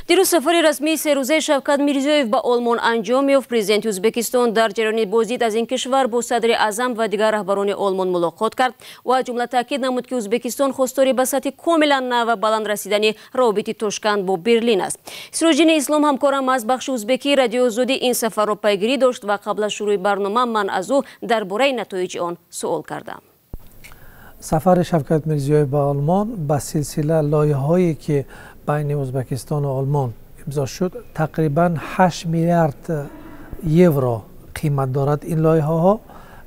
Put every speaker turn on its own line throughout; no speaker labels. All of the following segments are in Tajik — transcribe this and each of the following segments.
Дирӯз сафари расмии серӯзаи Шавкат Мирзиёев ба Олмон анҷом ёфт. Президенти Ӯзбекистон дар ҷараёни боздид аз ин кишвар бо садри аъзам ва дигар раҳбарони Олмон мулоқот кард ва аз ҷумла таъкид намуд, ки Ӯзбекистон хостори ба сатҳи комилан нав ва баланд расидани равобити Тошканд бо Берлин аст. Сироҷиддини Ислом, ҳамкорам аз бахши узбекии Радиои Озодӣ, ин сафарро пайгирӣ дошт ва қабл аз шурӯи барнома ман аз ӯ дар бораи натоиҷи он суол кардам.
Сафари Шавкат Мирзиёев ба Олмон ба силсила лоиҳаҳое, ки байни Ӯзбекистон ва Олмон имзо шуд, тақрибан 8 миллиард евро қимат дорад ин лоиҳаҳо.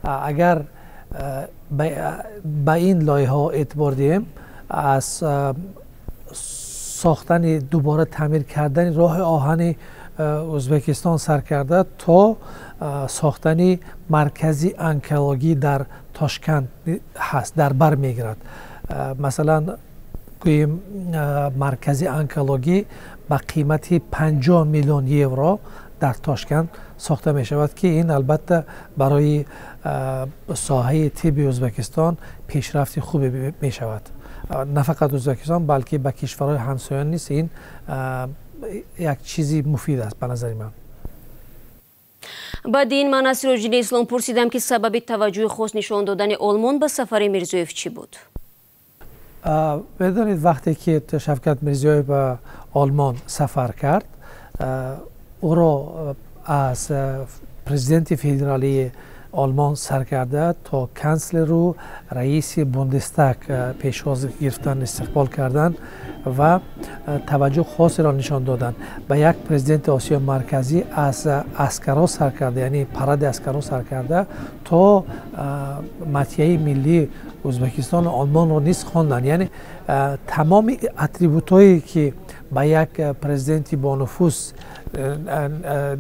Агар ба ин лоиҳаҳо эътибор диҳем, аз сохтани, дубора таъмир кардани роҳи оҳани Ӯзбекистон сар карда то сохтани маркази онкологӣ дар Тошканд ҳаст, дар бар мегирад. Масалан, гӯем, маркази онкологӣ ба қимати 50 миллион евро дар Тошканд сохта мешавад, ки ин албатта барои соҳаи тибби Ӯзбекистон пешрафти хубе мешавад. На фақат Ӯзбекистон, балки ба кишварҳои ҳамсоя низ ин як чизи муфид аст, ба назари ман.
Баъди ин ман аз Сироҷиддини Ислом пурсидам, ки сабаби таваҷҷӯҳи хос нишон додани Олмон ба сафари Мирзоев чӣ буд.
Медонед, вақте ки Шавкат Мирзиёев ба Олмон сафар кард, ӯро аз президенти федералии Олмон сар карда то канцлеру раиси Бундестаг пешвоз гирифтан, истиқбол карданд ва таваҷҷӯҳ хосеро нишон доданд ба як президенти Осиёи Марказӣ. Аз аскарҳо сар карда, яъне паради аскарҳо сар карда то мадҳияи миллии Ӯзбекистону Олмонро низ хонданд. Яъне тамоми атрибутҳое, ки ба як президенти бонуфуз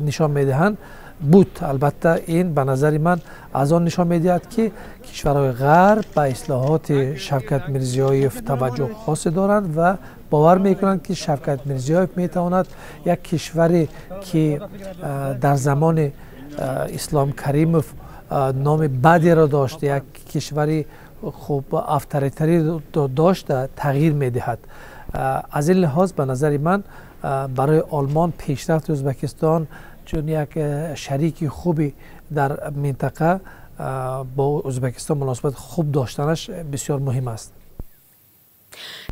нишон медиҳанд, буд. Албатта, ин ба назари ман аз он нишон медиҳад, ки кишварҳои Ғарб ба ислоҳоти Шавкат Мирзиёев таваҷҷӯҳ хосе доранд ва бовар мекунанд, ки Шавкат Мирзиёев метавонад як кишваре, ки дар замони Ислом Каримов номи бадеро дошт, як кишвари хуб авторитарӣ дошт, тағйир медиҳад. Аз ин лиҳоз, ба назари ман, барои Олмон пешрафти Ӯзбекистон чун як шарики хуби дар минтақа бо Ӯзбекистон муносибати хуб доштанаш бисёр муҳим аст.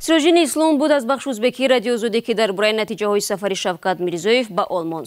Сироҷиддини Ислом буд аз бахши узбекии Радиои Озодӣ, ки дар бораи натиҷаҳои сафари Шавкат Мирзоев ба Олмон.